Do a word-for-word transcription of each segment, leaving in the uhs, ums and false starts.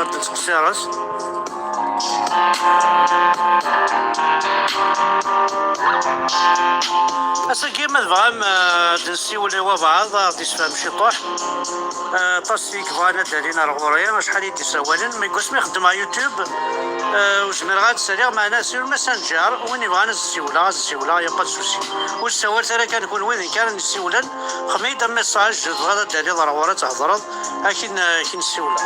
Ad nettqeṣṣiret. Ass-agi, ma tebɣam, eh, ad nessiwel i wabɛaḍ, ad aɣ-d-isefhem ciṭuḥ. Eh, aṭas i yebɣan ad d-alin ar ɣur-i, acḥal i d-isawalen, mi deg wasmi xeddmeɣ YouTube, eh, ur zmireɣ ad d-saliɣ, meɛna sur Messenger, win yebɣan ad s-siwleɣ, ad s-siwleɣ, y a pas de souci. Ur ssawal ara kan kunwi, d nekk ara n-yessiwlen, xdem-iyi-d un message, tebɣiḍ ad d-taliḍ ar ɣur-i ad thedreḍ, akin, akin ssiwleɣ.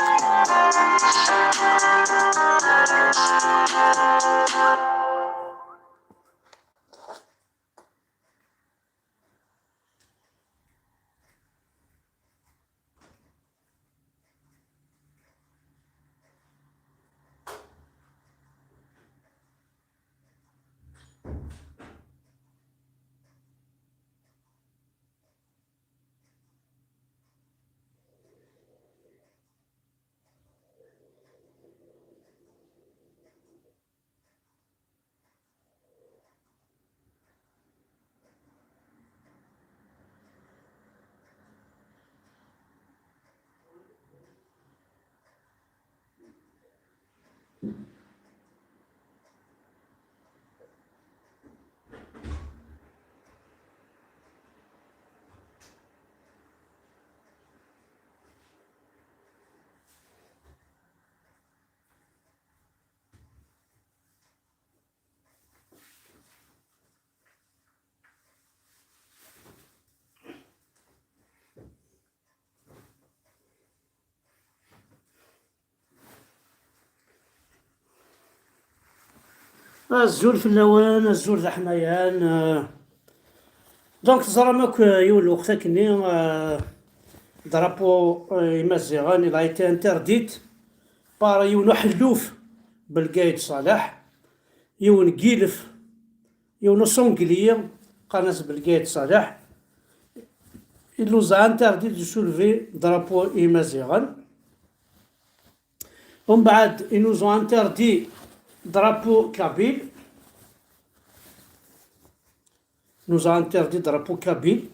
Azul fell-awen, azul d aḥmayan. Euh, donc, teẓram akk, euh, yiwen lweqt akkenni, euh, drapeau, euh, imaziɣen, il a été interdit par yiwen uḥelluf, Belgaid Salah, yiwen n yilef, yiwen usanglier, qqaren-as Belgaid Salah. Il nous a interdit de soulever drapeau imaziɣen. Umbeɛd, ils nous ont interdit drapeau kabyle. Nous a interdit drapeau kabyle.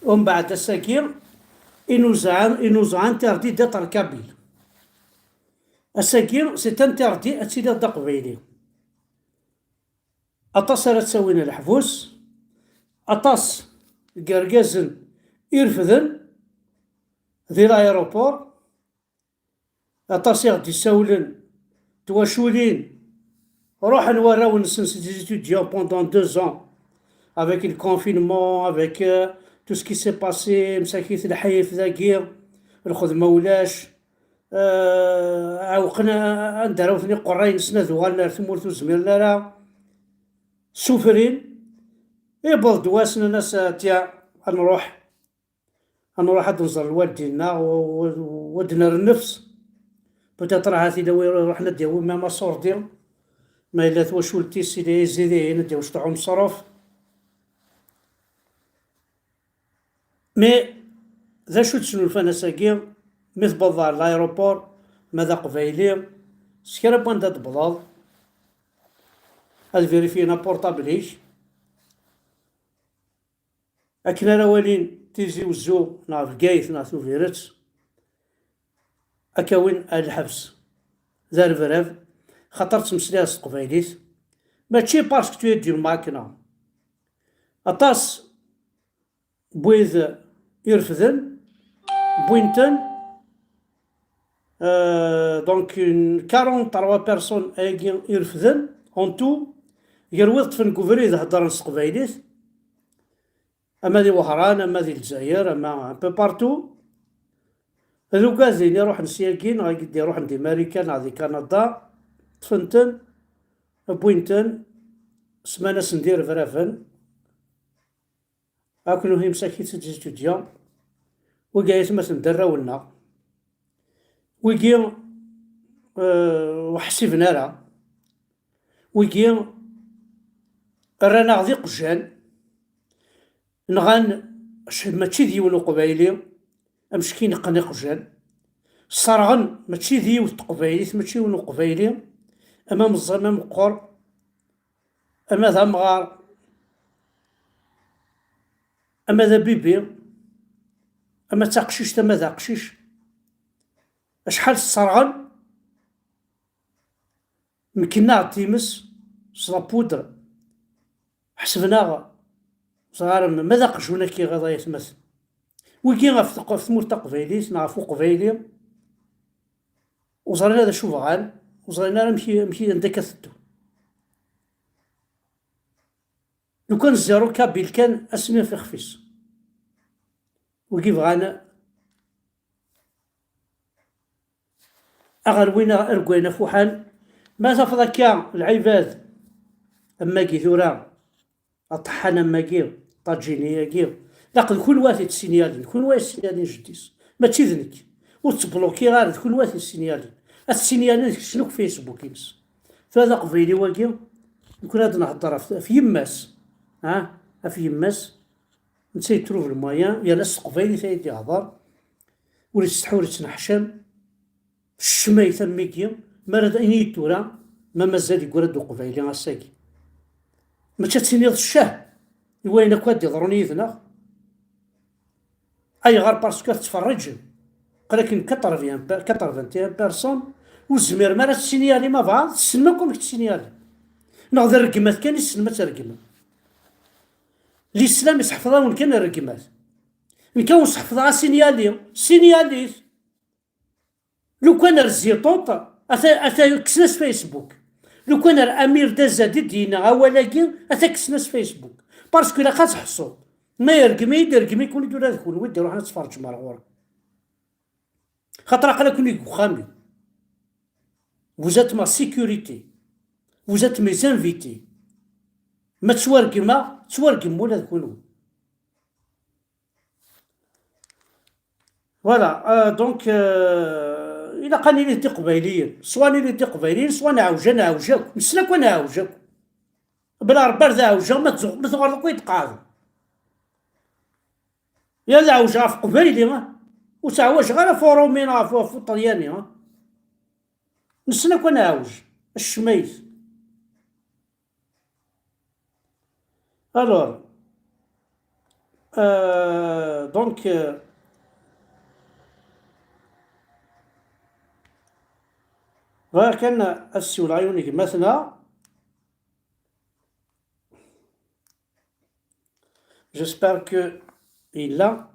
Umbeɛd, ass-agi, ils nous a, ils nous ont interdit d'être kabyle. Ass-agi, c'est interdit ad tiliḍ d aqbayli. Aṭas ara ttawin leḥbus, aṭas n yergazen irefden di l'aéroport, aṭas i ɣ-d-issawlen twaculin, ruḥen warraw-nsen, c'est des étudiants pendant deux ans, avec le confinement, avec, euh, tout ce qui s'est passé, msakit lḥif dagi, lxedma ulac, euh, ɛewqen a-, anda ara wten iqerray-nsen ad uɣalen ar tmurt ur zmiren ara, sufrin, iwweḍ-d wass nnan-as, tiens, ad nruḥ, ad nruḥ ad nẓer lwaldin-nneɣ, u, u, u ad nerr nnefs. Peut-être ahat yella wi iruḥen ad d-yawi même aṣurdi, ma yella twacult-is, il est aisé dihin ad d-yawi cṭuḥ umeṣruf. Mais d acu d-snulfan ass-agi, mi tewweḍ ɣer l'aéroport, ma d aqbayli, s kra n wanda d-tewwḍeḍ, ad vérifier apportable-ik, akken ara walin Tizi Wezzu neɣ Bgayet neɣ Tubiret, ad k-awin ar lḥebs d arebrab, xaṭer ttmeslayeɣ s teqbaylit, mačči parce que tu es d'une makna. Aṭas n wid irefden, wwin-ten, euh, donc une quarante-trois personnes ayagi irefden, en tout, gar wid ṭṭfen deg ubrid heddren s teqbaylit, ama di Wehran, ama di Lezzayer, ama un peu partout. D ugadin iruḥen syagi, neɣ i d-iruḥen di Marikan, neɣ di Kanada, ṭṭfen-ten, wwin-ten, semman-asen d irebraben. Akken uhi msakit d étudiants, wigi ay atmaten d arraw-nneɣ. Wigi, euh, ur ḥsiben ara. Wigi rran-aɣ d iqjan, nɣan, c-, mačči d yiwen uqbayli, ameckin qqen iqjan, sserɣen, mačči d yiwet teqbaylit, mačči yiwen uqbayli, ama meẓẓi, ama meqqer, ama d amɣar, ama d abibi, ama d taqcict, ama d aqcic. Acḥal sserɣen, Mken-aɣ-d times s la poudre. Ḥesben-aɣ, ẓer ma d aqjun akka iɣiḍ ay atmaten. Wigi ɣef tq-, ɣef tmurt taqbaylit neɣ ɣef uqbayli, ur ẓrin ara d acu bɣan, ur ẓrin ara amek i, amek i, anda akka teddun. Lukan zéro kabyle kan, ad s-naf ixef-is. Wigi bɣan aɣerwin, aregwayen afuḥan. Ma tafeḍ akka lɛibad am wagi tura, aṭeḥḥan am wagi, ṭaǧini-agi, laqd kunwi ad t-id-ssinyalin, kunwi ad ssinyalin jeddi-s. Mačči d nekk. Ur ttblukiɣ ara, d kunwi ad t-ssinyalin. Ad t-ssinyalin ad keččen akk Facebook-ines. Tura d aqbayli wagi, nekni ad nehder ɣef, ɣef yemma-s. Ha? Ɣef yemma-s. Netta yettruv lmaya, yerna s teqbaylit ay d-ihder. Ur isetḥi, ur ittneḥcam. Ccmayt am wigi, mi ara d-, ini-yi-d tura, ma mazal yeggra-d uqbayli ass-agi. Mačči ad tiniḍ ccah i wayen akk ad d-iḍrun yid-neɣ? Ayɣer? Parce que tettferriǧem. Aql-aken quatre-vingts per-, quatre-vingt-un personnes, ur tezmirem ara ad tessinyalim abɛaḍ, tessnem akk amek tessinyalim. Neɣ d rregmat kan i tessnem ad tregmem. Lislam iseḥfeḍ-awen kan rregmat. Nekk ad wen-seḥfeḍeɣ asinyali, sinyalit. Lukan ar Ziṭuṭ, ata, ata kksen-as Facebook. Lukan ar Amir Dazadi d-yenna awal-agi, ata kksen-as Facebook. Parce que ilaq ad tḥessuḍ. Ma yergem-iyi-d, yergem-iken-id ula d kunwi d-iruḥen ad tferǧem ar ɣur-i. Xaṭer aql-aken deg uxxam-iw. Vous êtes ma sécurité. Vous êtes mes invités. Ma ttwargmeɣ, ttwargem ula d kunwi. Voilà, euh, donc, euh, ilaq ad nili d iqbayliyen, soit nili d iqbayliyen, soit neɛwej, ad neɛwej akk, nessen akk ad neɛwej akk. Bla Rebbi ar d ɛewjeɣ, ma tzuɣ-, ma tuɣaleḍ akk ad yi-d-tqeɛdeḍ. Ya ad ɛewjeɣ ɣef qbayli, ah. Ur ttɛawajeɣ ara ɣef uṛumi neɣ ɣef, ɣef uṭelyani, ah. Nessen akk ad neɛwej, acemma-is. Alors, euh, donc, euh, bɣiɣ kan ad ssiwleɣ i yiwen n gma-tneɣ. J'espère que yella.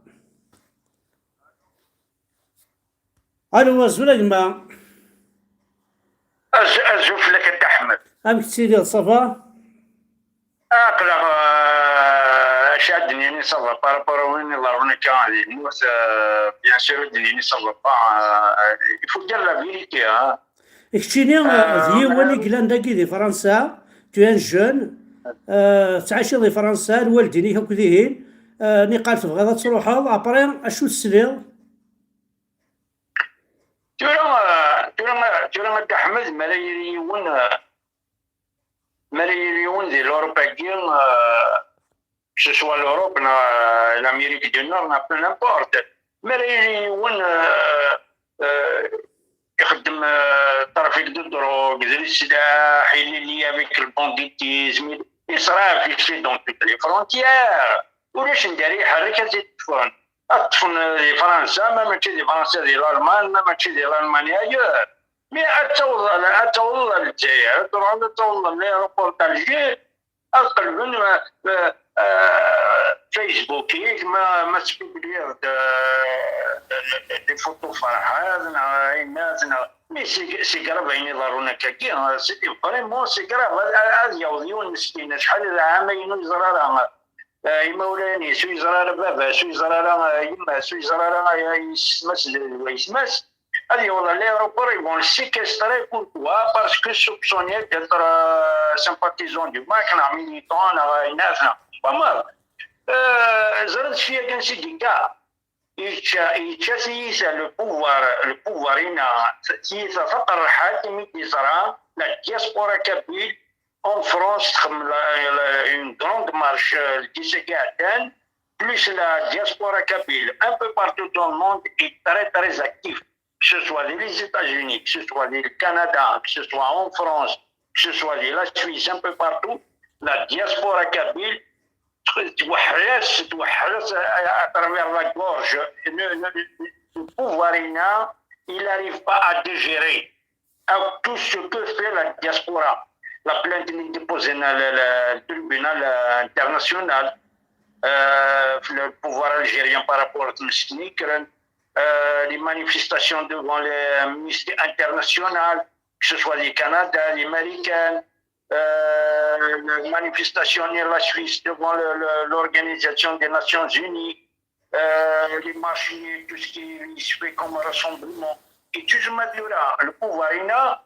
Allô, azul a gma. Azul fell-ak a Dda Ḥmed. Amek tettiliḍ, ça va? Aql-aɣ, euh, acu ad d-nini, ça va par rapport à win iḍerrun akka di lmut, euh, bien sûr ad d-nini ça va pas, euh, il faut dire la vérité, hein. Keččini, euh, d yiwen i yellan dagi di Fransa, tu es un jeune, euh, tettɛiciḍ di Fransa, lwaldin-ik akk dihin, euh, niqal tebɣiḍ ad truḥeḍ, après acu tesliḍ? Tura, euh, tura, tura a Dda Ḥmed, ma ara yili yiwen, euh, ma ara yili yiwen di l'Europe-agi, euh, que ce soit l'Europe, neɣ, euh, l'Amérique du Nord, neɣ peu n'importe. Ma ara yili yiwen, euh, euh, ixeddem, euh, trafic de drogue, d leslaḥ, il est lié avec le banditisme, il sera affiché dans toutes les frontières. Ulac anda ara iḥerrek ad t-id-ṭṭfen. Ad ṭṭfen di Fransa, ma mačči di Fransa, di Lalman, ma mačči di Lalman, ailleurs. Mais ad tawḍeḍ, ad tawḍeḍ ar Lezzayer, ad truḥeḍ ad tawḍeḍ l'aéroport d'Alger, ad qelben, euh, euh, Facebook-ik, ma, ma tpubliyeḍ-d, euh, des photos Ferḥat, neɣ ayennat, neɣ, mais c'est, c'est grave ayen iḍerrun akkagi, hein, c'est vraiment, c'est grave, ad, ad, ad yaweḍ yiwen meskin, acḥal d ɛamayen ur yeẓri ara, euh, imawlan-is, ur yeẓri ara baba-s, ur yeẓri ara, euh, yemma-s, ur yeẓri ara, euh, yessetma-s d wayetma-s, ad yaweḍ à l'aéroport, ils vont le séquestrer. Pourquoi? Parce que soupçonné d'être, euh, sympathisant du MAK, neɣ militant, neɣ ayennat, neɣ. Fehmeḍ? Euh, ẓriɣ cfiya kan si dika. Yečča, yečča tiyita, le pouvoir, le pouvoir-ina, tiyita taqerḥant imi d-yeẓra la diaspora kabyle en France txemmem la, la, une grande marche, euh, le dix-sept iɛeddan, plus la diaspora kabyle un peu partout dans le monde est très, très active, que ce soit les États-Unis, que ce soit le Canada, que ce soit en France, que ce soit la Suisse, un peu partout, la diaspora kabyle tweḥḥel-as, tweḥḥel-as à, à travers la gorge. Le, le, le pouvoir-ina, il n'arrive pas à digérer. à tout ce que fait la diaspora. La plainte est déposée dans le, le tribunal, euh, international, euh, le pouvoir algérien par rapport à Msnikren, euh, les manifestations devant les Amnesty International, que ce soit les Canada, les Américains, euh, les manifestations en la Suisse devant le- le- l'Organisation des Nations Unies, euh, les marches, tout ce qui se fait comme rassemblement. Et tout ce monde-là, le pouvoir, il a,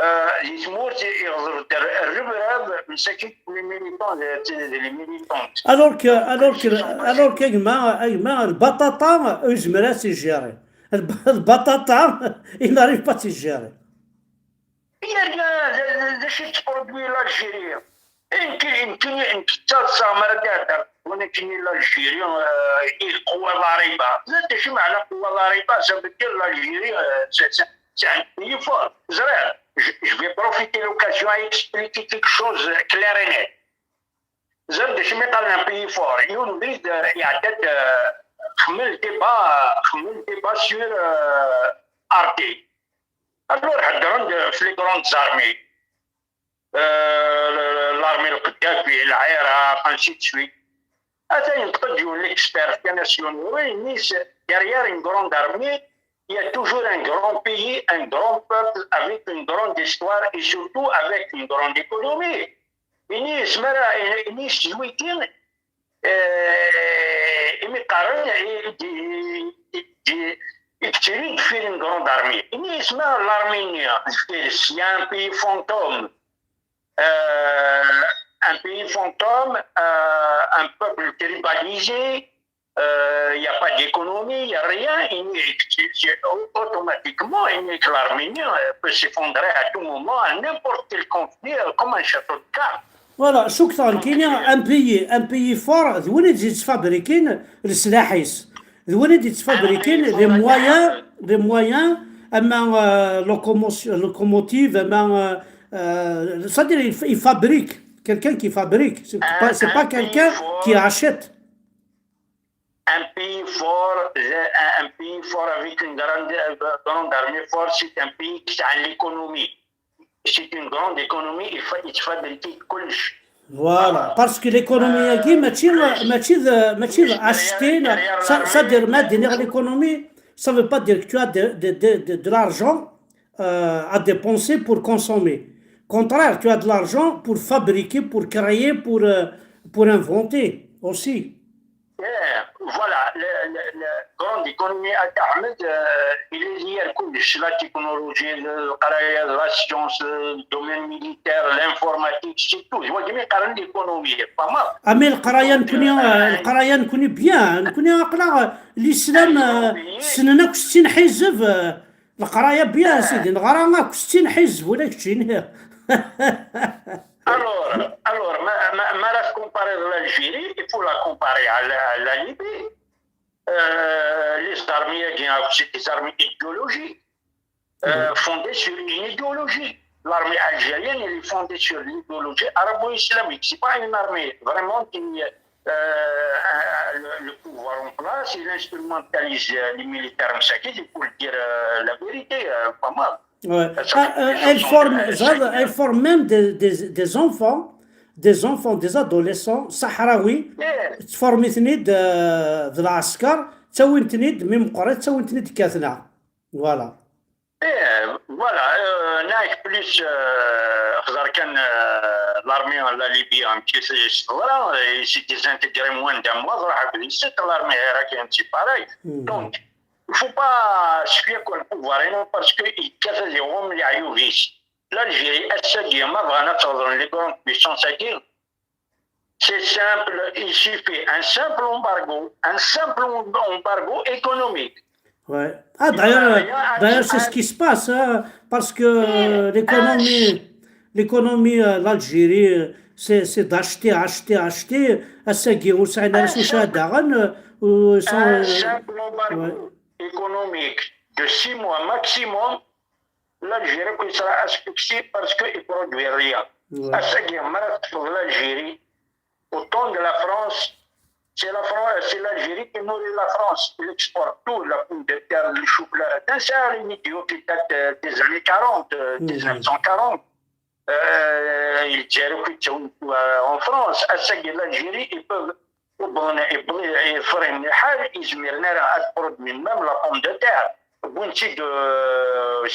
euh, les morts, ils reviennent, les militants, les militants. Alors que, alors que, alors que, a gma, a gma, البطاطا يزمر à gérer. الب- البطاطا, il n'arrive pas à gérer. Il y a de, de, de, de choses qui produit l'Algérie. يمكن يمكن انت تتصور مرة قاعدة ولكن l'Algérie, euh, القوة ضاربة. زاد شي معنى قوة ضاربة؟ Ça veut dire l'Algérie, euh, c'est c'est- c'est un pays fort. زرير, je, je vais profiter l'occasion à expliquer quelque chose clair et net. زاد شي معنى un pays fort؟ يوم بريد يعدد خمل débat, خمل débat sur, euh, Arte. Alors هضروا في les grandes armées, euh, l'armée القذافي, العراق, ainsi de suite. Ata ينطق l'expert international, oui, mais derrière une grande armée, il y a toujours un grand pays, un grand peuple avec une grande histoire et surtout avec une grande économie. Ini smara, ini switin, euh, imi qqaren, i d- i d- i d- une grande armée. Ini smara l'armée, il y a un pays fantôme, euh, un pays fantôme, euh, un peuple tribalisé, euh, il n'y a pas d'économie, il n'y a rien. Il n'y a- c'est- c'est- automatiquement, il n'y a que l'Arménie, euh, peut s'effondrer à tout moment, à n'importe quel conflit, euh, comme un château de cartes. Voilà, شكرا. كاين un pays, un pays fort, d win i d-yettfabrikin leslaḥ-is, d win i d-yettfabrikin les moyens, les moyens, ama, euh, locomotion, locomotive, ama, euh, euh, c'est-à-dire il, il fabrique, quelqu'un qui fabrique, c'est pas, c'est pas quelqu'un qui achète. Un pays fort, euh, un pays fort avec une grande, euh, grande armée forte, c'est un pays qui a l'économie. C'est une grande économie, il faut, il faut fabriquer كلش. Voilà, parce que l'économie, euh, ماشي ماشي ماشي acheter, c'est-à-dire ما دير l'économie, ça veut pas dire que tu as de, de, de, de, de l'argent, euh, à dépenser pour consommer. Au contraire, tu as de l'argent pour fabriquer, pour créer, pour, euh, pour inventer aussi. Voilà, la grande économie, Ahmed, il est lié à كلش, la technologie, القراية, la science, le domaine militaire, l'informatique, c'est tout. هو كيما يقارن l'économie, pas mal. أمي القراية نكوني, القراية نكوني bien, نكوني أقرا الإسلام, سننا كستين حزب, القراية bien, سيدي, نغرا أكو ستين حزب ولا كتشين. Alors, alors, ما ما ما راك comparer l'Algérie, il faut la comparer à la, la Libye. Euh, les armées, c'est des armées idéologiques, euh, fondées sur une idéologie. L'armée algérienne, elle est fondée sur l'idéologie arabo-islamique. C'est pas une armée vraiment qui, euh, le, le pouvoir en place, il instrumentalise les militaires مساكين, il faut le dire, euh, la vérité, euh, pas mal. Ouais. Ah, euh, elle forme, elle forme même des, des, des enfants, des enfants, des adolescents sahraouis, تفورميتني د العسكر, تسوينتني مي مقريت, تسوينتني كاتنا. Voilà. Eh, voilà, euh, نايك plus, euh, خزر كان, euh, l'armée, la Libye, un petit, c'est, voilà, et c'est des intégrés moins d'un mois, راح c'est l'armée irakienne, c'est pareil. Donc, il faut pas suivre le pouvoir, non, parce que il casse les hommes, les ayouvis. L'Algérie, elle se dit, ما بغانا تهضر les grandes puissances, c'est simple, il suffit un simple embargo, un simple embargo économique. Ouais. Ah, d'ailleurs, d'ailleurs, c'est ce qui se passe, hein, parce que l'économie, l'économie, euh, l'Algérie, c'est, c'est d'acheter, acheter, acheter. Ass-agi ur sɛin ara s wacu ad aɣen, euh, un simple embargo économique de six mois maximum, l'Algérie qui sera asphyxiée parce qu'il ne produit rien. Ass-agi, ma teṭṭfeḍ l'Algérie, au temps de la France, C'est la France, c'est l'Algérie qui nourrit la France. Il exporte tout, la pomme de terre, le chou-fleur. C'est ça, les idiots qui datent euh, des années quarante, euh, dix-neuf cent quarante. Euh, ils disaient que c'est euh, en France. À ce que l'Algérie, ils peuvent ils peuvent ils peuvent ils peuvent même la pomme de terre. Bon, de, euh,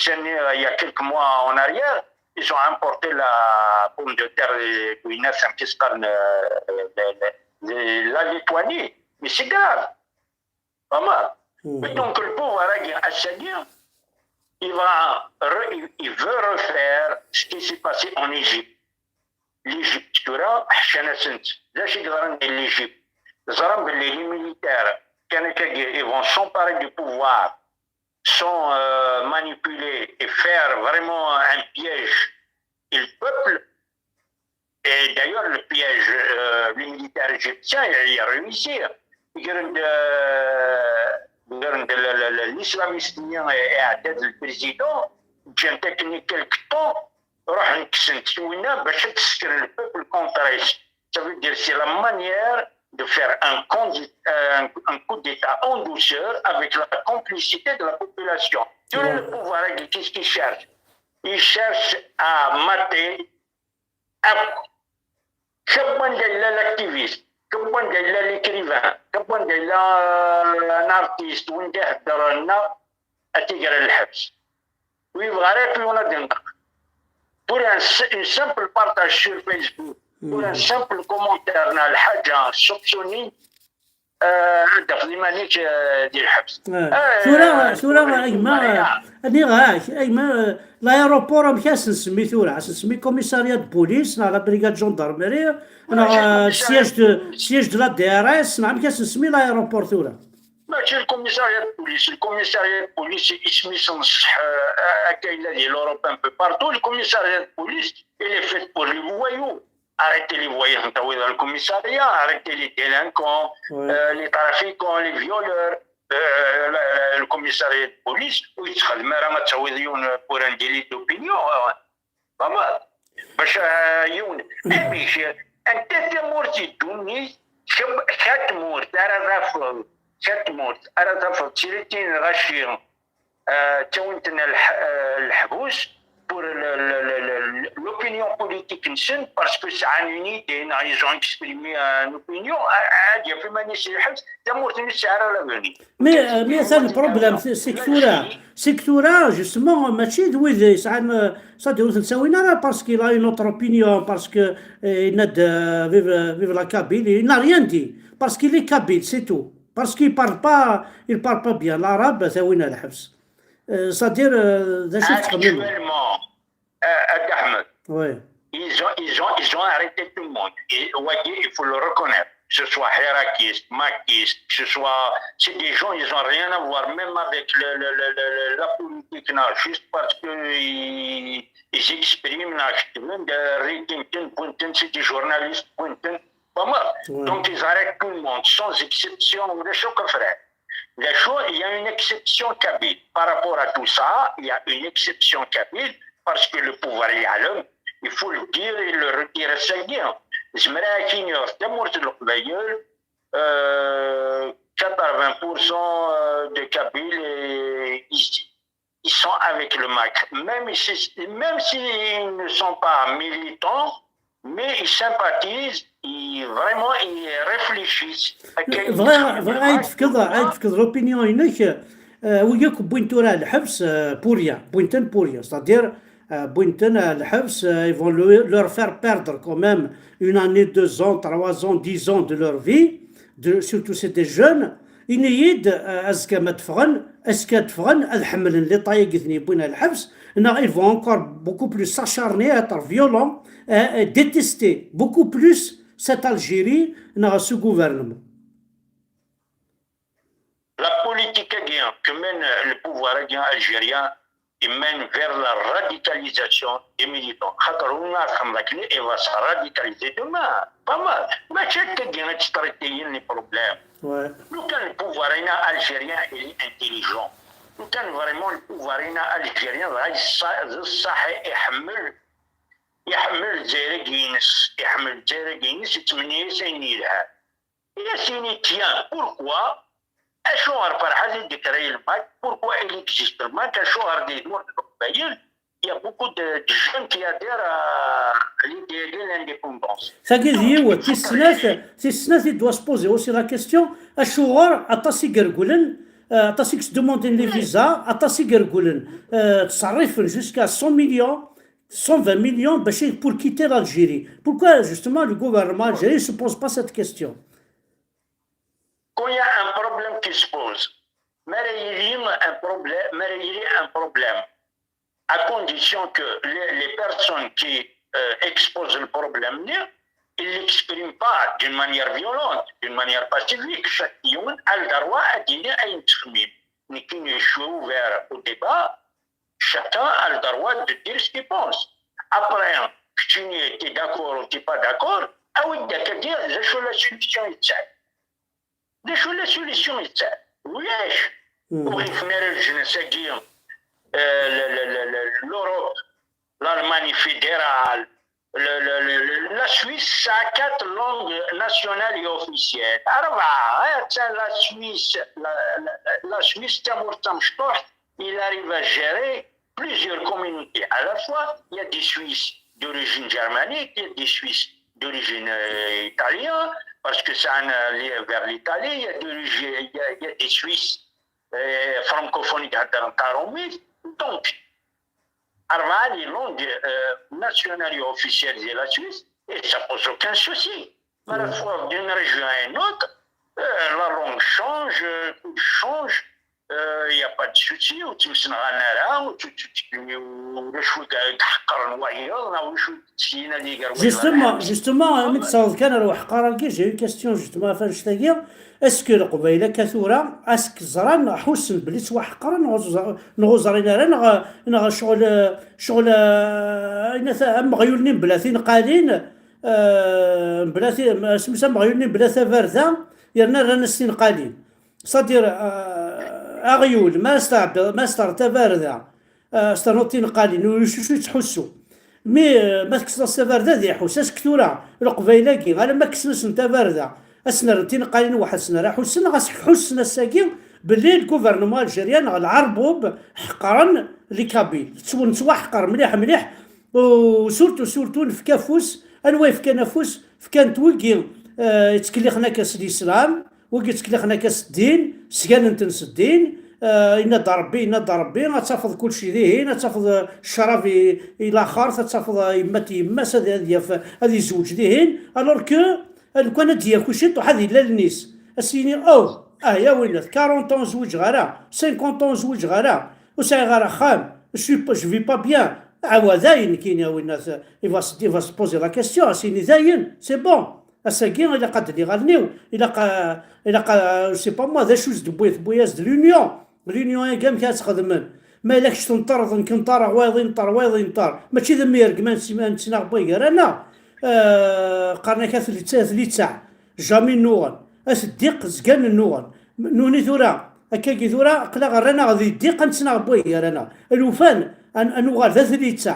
il y a quelques mois en arrière, ils ont importé la pomme de terre, euh, la Lituanie. Mais c'est grave. Pas mal. Mais donc, le pouvoir, il va, il veut refaire ce qui s'est passé en Égypte. L'Égypte, tu vois, l'Égypte, les militaires, ils vont s'emparer du pouvoir sans euh, manipuler et faire vraiment un piège et le peuple. Et d'ailleurs, le piège, euh, les militaires égyptiens, il a réussi. L'islamiste et le président, j'ai technique quelque temps, le peuple contre. Ça veut dire c'est la manière de faire un, un coup d'État en douceur avec la complicité de la population. Tout le pouvoir, qu'est-ce qu'il cherche? Il cherche à mater l'activiste, l'écrivain, un artiste, ou un à tigre le Oui, vrai, puis on a des pour un, un simple partage sur Facebook, pour un simple commentaire, on a le soupçonné, euh, de manière, euh, de tura tura a gma, nniɣ-ak a gma, l'aéroport amek as-nsemmi tura? As-nsemmi commissariat de police neɣ la brigade gendarmerie neɣ siège de siège de la D R S neɣ amek as-nsemmi l'aéroport tura? Mačči le commissariat de police, le commissariat de police isem-is nṣeḥ, akka yella di l'Europe un peu partout, le commissariat de police il est fait pour les voyous. Arrêtez les voyous, dans le commissariat, arrêtez les délinquants, euh, les trafiquants, les violeurs. Euh, le, le commissariat de police, ur yettxeddim ara ad tawiḍ yiwen pour un délit d'opinion. Pas mal. Bac yiwen. Amek, anta tamurt i ddunit, kra tmurt ara tafeḍ, kra tmurt ara tafeḍ, tili tin lɣaci, ttawin-ten leḥbus pour l'opinion politique-nsen, parce que sɛan une idée, neɣ ils ont exprimé une opinion, ad yaf iman-is lḥebs, tamurt-nni ur tesɛi ara l'avenir. Mais, euh, mais ça, le problème, c'est c'est que tura, c'est que tura, justement, mačči d wid yesɛan, euh, ça, d ur ten-ttawin ara, parce qu'il a une autre opinion, parce que euh, il n'a de, vive, vive la Kabylie, il n'a rien dit, parce qu'il est kabyle, c'est tout. Parce qu'il parle pas, il parle pas bien l'arabe, tawin-t lḥebs. Euh, c'est-à-dire, euh, d acu tettxemmim? Actuellement, euh, Ahmed, Oui. ils ont, ils ont, ils ont arrêté tout le monde. Et, ouais, il faut le reconnaître. Que ce soit Herakis, Makis, que ce soit, c'est des gens, ils ont rien à voir, même avec le, le, le, le, la politique, non, juste parce que ils, ils expriment, non, je te demande, euh, Ritintin, Buntin, c'est des journalistes, Buntin, pas mal. Ouais. Donc ils arrêtent tout le monde, sans exception, les chocs frères. Les choses, il y a une exception kabyle. Par rapport à tout ça, il y a une exception kabyle, parce que le pouvoir est à l'homme, il faut le dire et le redire, c'est bien. Zemreɣ ad k-iniɣ, tamurt n Leqbayel, euh, quatre-vingts pour cent de Kabyles, ils, ils sont avec le MAK. Même si, même s'ils ne sont pas militants, mais ils sympathisent, ils, vraiment, ils réfléchissent. Vrai, vrai, ad d-tefkeḍ, ad d-tefkeḍ l'opinion-inek, euh, wi akk wwin tura lḥebs, euh, pour rien, wwin-ten pour rien, c'est-à-dire, euh, wwin-ten à lḥebs, euh, ils vont le- leur faire perdre quand même une année, deux ans, trois ans, dix ans de leur vie, de, surtout c'est des jeunes. Ini-yi-d, euh, azekka ma d-ffɣen, azekka ad ffɣen, ad ḥemmlen l'État-agi i ten-yewwin à lḥebs, neɣ ils vont encore beaucoup plus s'acharner, être violents, euh, euh, détester beaucoup plus cette Algérie, neɣ ce gouvernement. La politique-agi que mène le pouvoir-agi algérien, il mène vers la radicalisation des militants. Xaṭer win ara txedmeḍ akken, il va se radicaliser demain. Pas mal. Mačči akkagi ad tettṛiṭiyin les problèmes. Ouais. Lukan le pouvoir-agi algérien il est intelligent, lukan vraiment le pouvoir-agi algérien dɣa yeṣṣa- d ṣṣaḥ iḥemmel, iḥemmel Lezzayer-agi-ines, iḥemmel Lezzayer-agi-ines, yettmenni-as ayen yelhan. Il a signé, tiens, pourquoi? Acuɣer Ferḥat i d-yekra le MAK? Pourquoi il existe le MAK? Acuɣer di tmurt n Leqbayel il y a beaucoup de, de jeunes qui adhèrent à l'idée de l'indépendance? Tagi d yiwet. Tis snat, tis snat, il doit se poser aussi la question, acuɣer aṭas i yergulen, euh, aṭas i yesdemandin les visas, aṭas i yergulen, euh, ttṣerrifen jusqu'à cent millions, cent vingt millions, bac i, pour quitter l'Algérie. Pourquoi, justement, le gouvernement algérien ne se pose pas cette question? Quand il y a un problème qui se pose, mi ara yili un problème, mi ara yili un problème, à condition que les, les personnes qui euh, exposent le problème, ils ne l'expriment pas d'une manière violente, d'une manière pacifique. Chaque yiwen a le droit ad d-yini ayen yettxemmim. Nekkini, je suis ouvert au débat. Chacun a le droit de dire ce qu'il pense. Après, keččini, t'es d'accord ou t'es pas d'accord, awi-d akka d acu la solution yettɛin. D acu la solution yettɛin? Ulac. Ur ɣ-yefmi ara leǧnas-agi, euh, le- le- le- le- l'Europe, l'Allemagne fédérale, le- le- le- le- la Suisse, ça a quatre langues nationales et officielles. Arbaɛa, eh, tiens, la Suisse, la, la- la Suisse, d tamurt tamecṭuḥt, il arrive à gérer plusieurs communautés à la fois. Il y a des Suisses d'origine germanique, il y a des Suisses d'origine euh, italienne, parce que ça a un lien vers l'Italie, il y a des, il y a- il y a des Suisses euh, francophones qui ont. Donc, arbaɛa les langues euh, nationales et officielles de la Suisse, et ça pose aucun souci. Mais à la fois d'une région à une autre, euh, la langue change, euh, tout change, euh, il n'y a pas de souci, ur ttmessenɣalen ara, ur tt- ur tt- ulac wi iḥeqqren wayeḍ, neɣ ulac wi yettgen ad iger wayeḍ. Justement, justement, mi tesɛuḍ kan ar uḥeqqar-agi, j'ai une question justement ɣef annect-agi. Est-ce que Leqbayel akka tura, est-ce que ẓran, ḥussen belli ttwaḥeqren, neɣ ur ẓ- neɣ ur ẓrin ara, neɣ, neɣ ccɣel, ccɣel, euh, ayen ata- am uɣyul-nni mebla tinqalin, euh, mebla ti- asmi s ameɣyul-nni mebla tabarda, yerna rran-as tinqalin. C'est-à-dire, euh, aɣyul, ma as-tɛebbiḍ, ma as-terreḍ tabarda, euh, as-ternuḍ tinqalin, ulac acu yettḥussu. Mi, euh, ma tekkseḍ-as tabarda ad iḥuss. Est-ce que tura, Leqbayel-agi, alamma kksen-asen tabarda, ad sen-rren tinqalin weḥd-sen ara ḥussen, ɣas ḥussen ass-agi belli le gouvernement algérien neɣ lɛerbub ḥeqren les Kabyles. Ttwen-, ttwaḥeqren mliḥ mliḥ, u surtout, surtout nefka afus, anwa yefkan afus? Fkan-t wigi, euh, yettkellixen akka s lislam, wigi yettkellixen akka s ddin, sgan-ten s ddin, euh, yenna-d Rebbi, yenna-d Rebbi, ad tafeḍ kulci dihin, ad tafeḍ, euh, ccrab i, i laxert, ad tafeḍ, euh, yemma-t yemma-s, ad, ad yaf, ad yezweǧ dihin, alors que, euh, lukan ad d-yaku ciṭuḥ ad yili allen-is, ad s-yini, oh, ah ya winna, quarante ans ur zwiǧeɣ ara, cinquante ans ur zwiǧeɣ ara, ur sɛiɣ ara axxam, je suis pas, je vis pas bien, awa dayen nekkini a winna, il va se, il va se poser la question, ad s-yini dayen, c'est bon. Ass-agi ilaq ad d-lliɣ allen-iw, ilaq, a- ilaq, a- je sais pas moi, d acu s-d-tewwi, tewwi-as-d l'union. L'union-agi amek ad tt-xedmen? Ma yella kečč tenṭerreḍ, nekk nṭerreɣ, wayeḍ inṭer, wayeḍ inṭer. Mačči d amergem ad nettnaɣ wway gar-aneɣ. Euh, qqaren-ak at litteɛ, at litteɛ. Jamais nnuɣen. At ddiq zgan nnuɣen. Nuni tura, akkagi tura, aql-aɣ rran-aɣ di ddiq ad nettnaɣ wway gar-aneɣ. Alufan, ad, ad nuɣal d at litteɛ.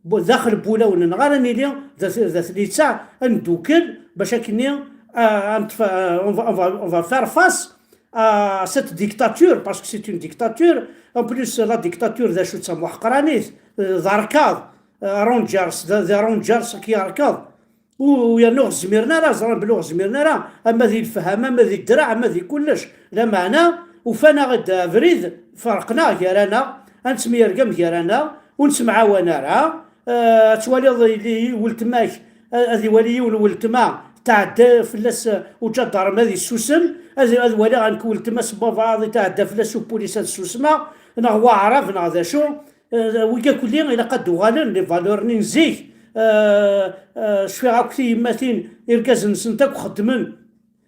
Bu- daxel n wulawen-nneɣ ara nili d at- d at litteɛ, ad neddukel bac akkenni, euh, ad neṭṭef, euh, on va, on va, on va faire face à cette dictature, parce que c'est une dictature. En plus, la dictature d acu d tamuḥqranit, euh, d arkaḍ, euh, rangers, d, d rangers i yerkaḍ. U yerna ur ɣ-zmiren ara, ẓran belli ur ɣ-zmiren ara, ama di lefhama, ama di ddreɛ, ama di kullec. Lameɛna, ufan-aɣ-d abrid, ferqen-aɣ gar-aneɣ, ad nettemyergam gar-aneɣ, ur nettemɛawan ara. Eh, ad twaliḍ yili weltma-k, a- ad iwali yiwen weltma, tɛedda fell-as, eh, uǧadarm ad issusem, ad, ad waliɣ nekk weltma s baba ad itɛedda fell-as upulis ad ssusmeɣ, neɣ waɛrab, neɣ d acu. Eh, wigi akk-nni ilaq ad d-uɣalen les valeurs-nni n zik. Eh, eh, cfiɣ akk tiyemmatin, irgazen-nsent akk xeddmen,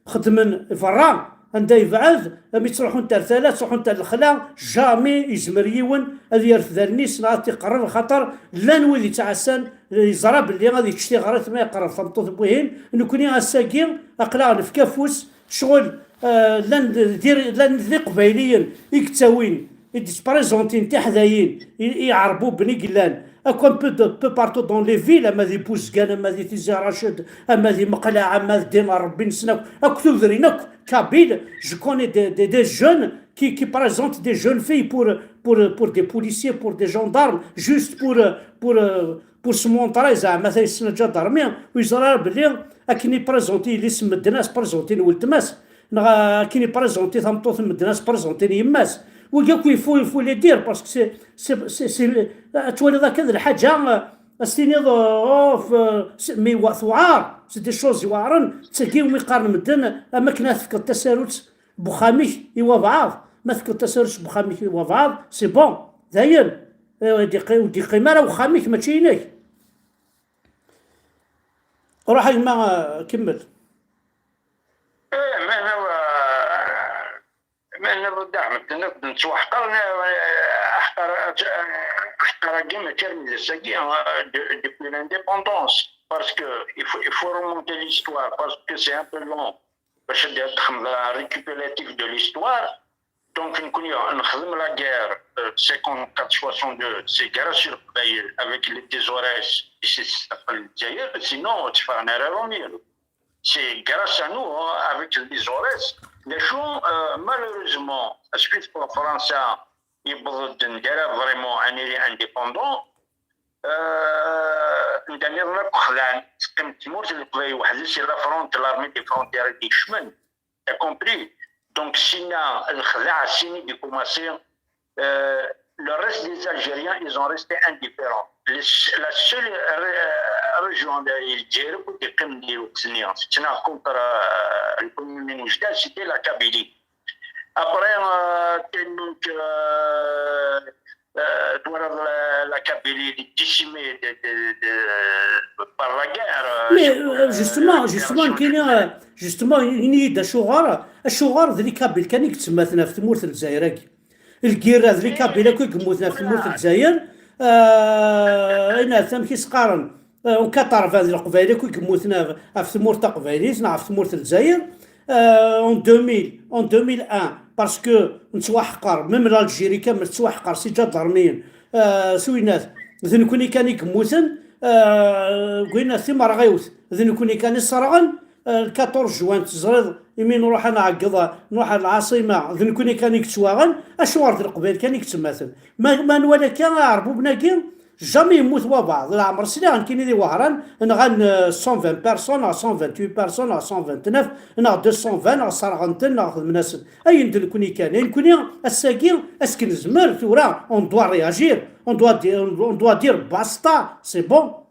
xeddmen berra, anda yebɛed, mi ttruḥunt ar tala, ttruḥunt ar lexla, jamais yezmer yiwen ad yerfed allen-is neɣ ad t-iqerreb, axaṭer llan wid yettɛassan, yeẓra belli ad yečč tiɣrit ma yeqreb tameṭṭut n wihin. Nekkni ass-agi aql-aɣ nefka afus, ccɣel, eh, llan d ir- llan d iqbayliyen i yettawin i d-yesprezantin tiḥdayin i, i Iɛerbuben i yellan akk un peu, de, peu partout dans les villes, ama di Buzgan, ama di Tizi Raced, ama di Meqleɛ, ama di Dima Rebbi-nsen akk, akk tudrin akk kabyle. Je connais des, des, des jeunes qui, qui présentent des jeunes filles pour, pour, pour des policiers, pour des gendarmes, juste pour, pour, pour se montrer, zeɛma atan yessen aǧadarmi, u yeẓra ara belli akken i présenti yelli-s n medden, as présenti n weltma-s, neɣ akken i présenti tameṭṭut n medden, as présenti n yemma-s. Wigi akk, il faut, il faut les dire, parce que c'est, c'est, c'est, c'est, ad twaliḍ akka d lḥaǧa, euh, ad s-tiniḍ, euh, oh, f-, c'est, mais wa-, tewɛer, c'est des choses iweɛren, d tagi umi qqaren medden, am akken ad tefkeḍ tasarut n wexxam-ik i wabɛaḍ. Ma tefkeḍ tasarut n wexxam-ik i wabɛaḍ, c'est bon, dayen. Eh, ur d-yeqqi-, ur d-yeqqim ara wexxam-ik, mačči inek. Ruḥ a gma, eh, kemmel. Eh, ma nava, ma nava Dda Ḥmed, naf-, nettwaḥqer, ne-, aḥqar, aḥqar-agi mačči armi d ass-agi, eh, de-, depuis l'indépendance, parce que il faut, il faut remonter l'histoire, parce que c'est un peu long. Bac ad d-, ad d-texmeḍ un récupératif de l'histoire. Donc, nekkni nexdem la guerre, euh, cinquante-quatre soixante-deux, c'est grâce à Leqbayel, avec les Azores, ici, c'est le Dzaïr, sinon, tu fais un erreur au milieu. C'est grâce à nous, hein, avec les Azores. Les gens, euh, malheureusement, suite pour França, ils ont vraiment un indépendant. Euh, ndan iḍen akk xedɛen, teqqim tmurt n Leqbayel weḥd-s, c'est la fronte, l'armée des frontières i d-ikecmen. T'as compris? Donc, sina, lexdeɛ, sini di commencer, euh, le reste des Algériens, ils ont resté indifférents. Les, la seule ré-, région de Lezzayer i d-yeqqimen di lweqt-nni, tettnaɣ contre, euh, le communisme, c'était la Kabylie. Après, euh, donc, euh, euh, voilà, la, la Kabylie est décimée de, de, de, par la guerre. Euh, mais, euh, justement, euh, justement, justement, ini-yi-d acuɣer, acuɣer d les Kabyles kan i yettmaten ɣef tmurt n Lezzayer-agi. Lgirra d les Kabyles akk i yemmuten ɣef tmurt n Lezzayer, euh, ayen amek i s-qqaren, euh, en quatre-vingts d Leqbayel akk i yemmuten ɣef, ɣef tmurt taqbaylit neɣ ɣef tmurt n Lezzayer, euh, en deux mille, en deux mille un, parce que nettwaḥqer, même l'Algérie kamel tettwaḥqer si ǧadarmiyen, euh, s winat, d nekkni kan i yemmuten, euh, deg winat timerɣiwt, d nekkni kan i sserɣen, euh, le quatorze juin, teẓriḍ, imi nruḥ ad nɛeggeḍ, nruḥ ar lɛaṣima, d nekkni kan i yettwaɣen, acuɣer d Leqbayel kan i yettmaten? Ma, ma nwala akka aɛerbuben-agi, jamais yemmut wabɛaḍ, leɛmer sliɣ nekkini di Wehran, nɣan, euh, cent vingt personnes, neɣ cent vingt-huit personnes, neɣ cent vingt-neuf, neɣ deux cent vingt, neɣ sserɣen-ten, neɣ xedmen-asen. Ayen d nekkni kan, ayen nekkni, ass-agi, ass-k nezmer, tura, on doit réagir, on doit dire, on doit dire basta, c'est bon.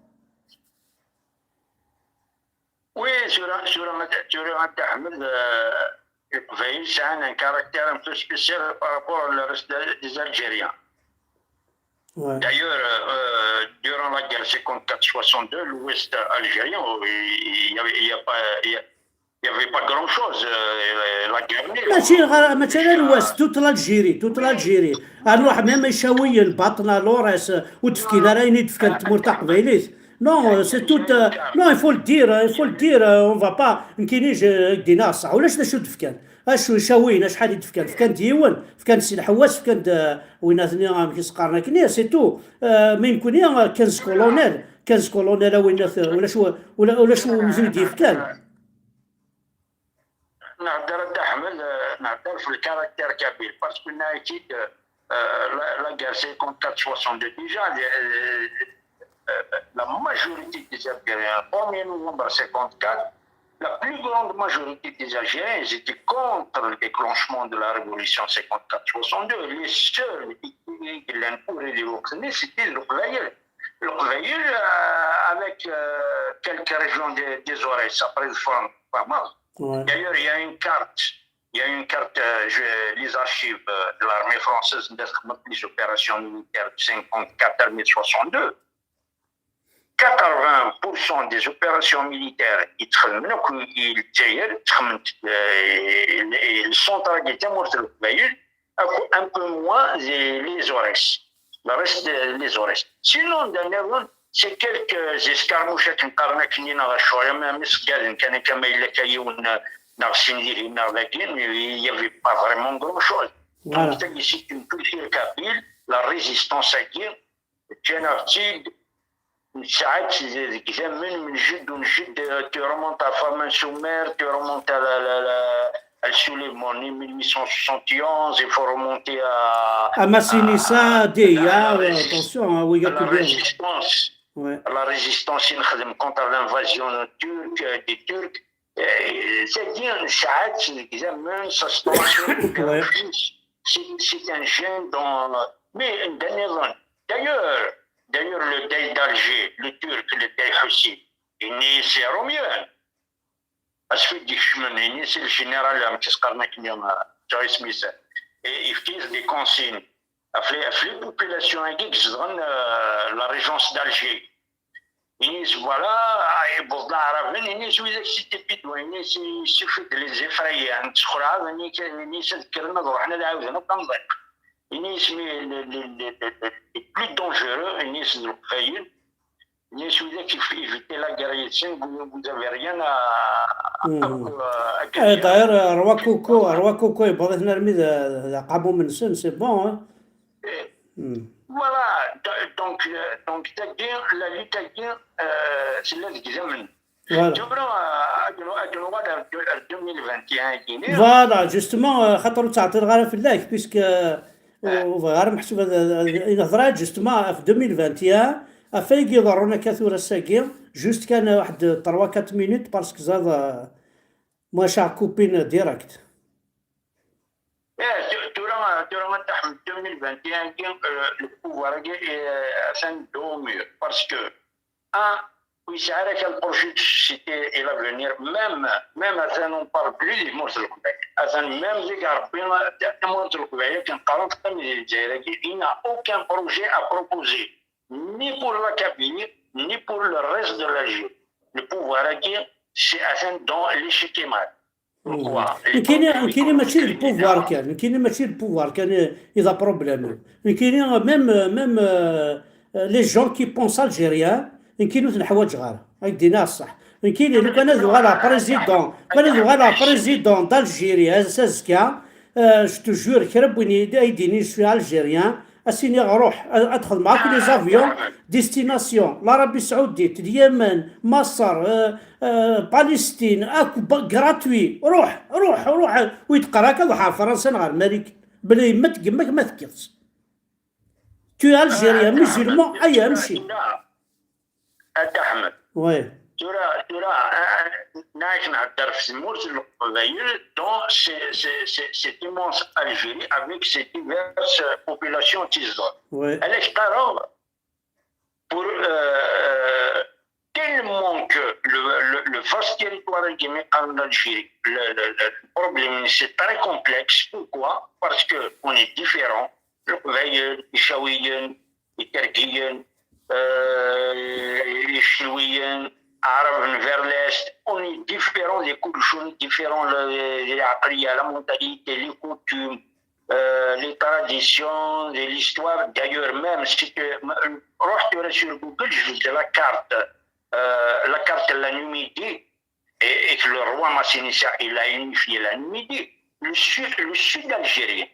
Oui, tura, tura, tura, a Dda Ḥmed, euh, Leqbayel sɛan un caractère un peu spécial par rapport au reste de-, des Algériens. Ouais. D'ailleurs, euh, durant la guerre cinquante-quatre soixante-deux, l'ouest algérien, euh, il y avait, il y a pas, il y a, il y avait pas grand-chose, euh, la guerre nulle. Mačči ɣer, mačči ɣer l'ouest, toute l'Algérie, toute l'Algérie. Ar nruḥ même Icawiyen, Baṭna, Lores, ur d-fkin ara ayen i d-fkan tmurt taqbaylit. Non, euh, c'est tout, euh, non, il faut le dire, euh, il faut le dire, euh, on va pas, nekkini, je, d-iniɣ ṣṣeḥ, ulac d acu d-fkan. Acu, Icawiyen, acḥal i d-fkan? Fkan-d yiwen, fkan-d Si Lḥewwas, fkan-d, euh, win-atni, amek i s-qqaren akkenni, c'est tout. Euh, mais nekkni, euh, quinze colonels, quinze colonels, a win-at, euh, ulac wa-, ula-, ulac wi ten-id-yefkan. Nehder a Dda Ḥmed, euh, nehder f le caractère kabyle, parce que nniɣ-ak-id, euh, euh, la, la guerre cinquante-quatre soixante-deux, déjà, euh, euh, la majorité des Algériens, premier novembre cinquante-quatre, la plus grande majorité des Algériens, ils étaient contre le déclenchement de la révolution cinquante-quatre soixante-deux. Les seuls qui, qui, qui l'ont pour les Leqbayel, Leqbayel, euh, avec, euh, quelques régions des, des Azores, après le front, pas mal. Ouais. D'ailleurs, il y a une carte, il y a une carte, euh, je, les archives, euh, de l'armée française, des opérations militaires de cinquante-quatre à mai soixante-deux. Quatre-vingts pour cent des opérations militaires i ttxemmen akk i Lezzayer, ttxemmen, euh, le centre-agi d tamurt n Leqbayel, un peu moins les, les Azores. Le reste, les Azores. Sinon, dans les, c'est quelques escarmouches akken qqaren akkenni neɣ acu, am, am iṣeggaden kan akka, ma yella akka yiwen neɣ sin dihin neɣ dagi, il y avait pas vraiment grand-chose. Donc, c'est une culture kabyle, la résistance-agi, ǧǧan-aɣ-tt-id, nesɛa-tt deg idammen n jedd u n jedd, euh, tu remontes à Famen Soumer, tu remontes à la, la, la, à le soulèvement né mille huit cent soixante et onze, il faut remonter à, à, à, à la, attention, hein, à la résistance, la résistance i nexdem contre l'invasion turque, euh, des Turcs. Euh, c'est-à-dire, ça, c'est un examen, ça se passe, c'est, c'est un gène dans, mais, d'ailleurs, d'ailleurs, le dey d'Alger, le Turc, le dey Hussein, il n'est, c'est Romian. Parce que, c'est le général, euh, qu'est-ce qu'on a qui, euh, Joyce Smith, et il fait des consignes. Ɣef les, ɣef les populations-agi i izedɣen, euh, la régence d'Alger. Ini-as, voilà, yewweḍ-d Aɛraben, ini-as, widak si Tibidwa, ini-as, il suffit de les effrayer, ad ttexraɛen, ini-as, ad kkren ad ruḥen ad ɛawden akk amḍiq. Ini-as, mais le, le, le, le, le plus dangereux, ini-as, d Leqbayel, ini-as, widak éviter la guerre yid-sen, vous, vous avez rien à, à, à gagner. D'ailleurs, euh, Roi Coco, Roi Coco, yewweḍ-iten armi d, d aqamum-nsen, c'est bon, hein. Voilà, donc, euh, donc, c'est-à-dire, la lutte-agi, euh, c'est là que j'aime. Voilà. Tura, euh, ad nuɣal ar deux mille vingt et un, voilà, justement, euh, xaṭer ur ttɛeṭṭileɣ ara fell-ak, puisque, euh, ur bɣiɣ ara meḥsub ad, ad, ad, ad nehḍer ara, justement, ɣef deux mille vingt et un, ɣef wayagi iḍerrun akka tura ass-agi, juste kan, euh, waḥed trois quatre minutes, parce que ẓad, euh, moi, je suis coupé direct. Eh, tu, tura, tura, ma taḥmed deux mille vingt et un, euh, le pouvoir-agi, euh, atan deg umur, parce que, un, ur yesɛi ara kan projet de société et l'avenir, même, même atan on parle plus de tmurt n Leqbayel, atan même deg Rebbi, tamurt n Leqbayel, akken qqaren, teqqim di Lezzayer-agi, il n'a aucun projet à proposer, ni pour la Kabylie, ni pour le reste de l'Algérie. Le pouvoir-agi, c'est atan dans l'échec et mal. Nekkini, nekkini mačči d le pouvoir kan, nekkini mačči d le pouvoir kan i, i d aproblème. Nekkini, même, même, euh, les gens qui pensent algérien, nekkini ur ten-ḥwaǧeɣ ara. Ad k-d-iniɣ ṣṣeḥ. Nekkini, lukan ad uɣaleɣ président, lukan ad uɣaleɣ président d'Algérie, az-, azekka, euh, je te jure, kra n win i, ay d-yinin je suis algérien, ad s-iniɣ ruḥ, ad, ad xedmeɣ akk les avions, destination, l'Arabie Saoudite, Lyamen, Maṣer, euh, euh, Palestine, akk ba-, gratuit, ruḥ, ruḥ, ruḥ, ur yi-d-qqar akka, ruḥ ar Fransa neɣ ar Marikan, bla yemma-k, yemma-k ma tekkiḍ-tt. Tu es algérien, musulman, aya, amci. A Dda Ḥmed. Oui. Tura, tura, euh, euh, nɛak nhedder f tmurt n Leqbayel, dans ce, ce, ce, cette immense Algérie avec ses diverses populations qui se donnent. Oui. Ala k-qqareɣ, pour, euh, tellement que le, le, le vaste territoire imi qqaren l'Algérie, le, le, le problème, c'est très complexe. Pourquoi ? Parce que on est différent. Leqbayel, Icawiyen, Itergiyen, euh, Icenwiyen, Arabes vers l'Est, on est différent de كلش, on est différent de, de العقلية, la mentalité, les coutumes, euh, les traditions, de l'histoire. D'ailleurs, même si tu, روح tura sur Google, je faisais la carte, euh, la carte de la Numidie, et, et que le roi Masinissa, il a unifié la Numidie, le sud, le sud algérien.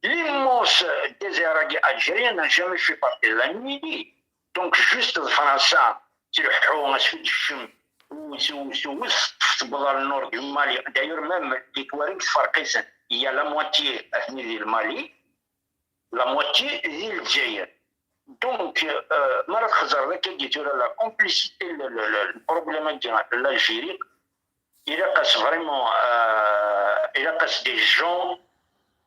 L'immense désert algérien n'a jamais fait partie de la Numidie. Donc, juste Fransa, tleḥḥu asfel tejjem, u, u, u, u, tewweḍ ɣer le nord du Mali. D'ailleurs, même les Touaregs tferq-iten. Il y a la moitié, atni di Mali, la moitié di Lezzayer. Donc, euh, ma ara txeẓreḍ akkagi tura la complicité, le, le, le, le problème-agi n l'Algérie, ilaq-as vraiment, euh, ilaq-as des gens,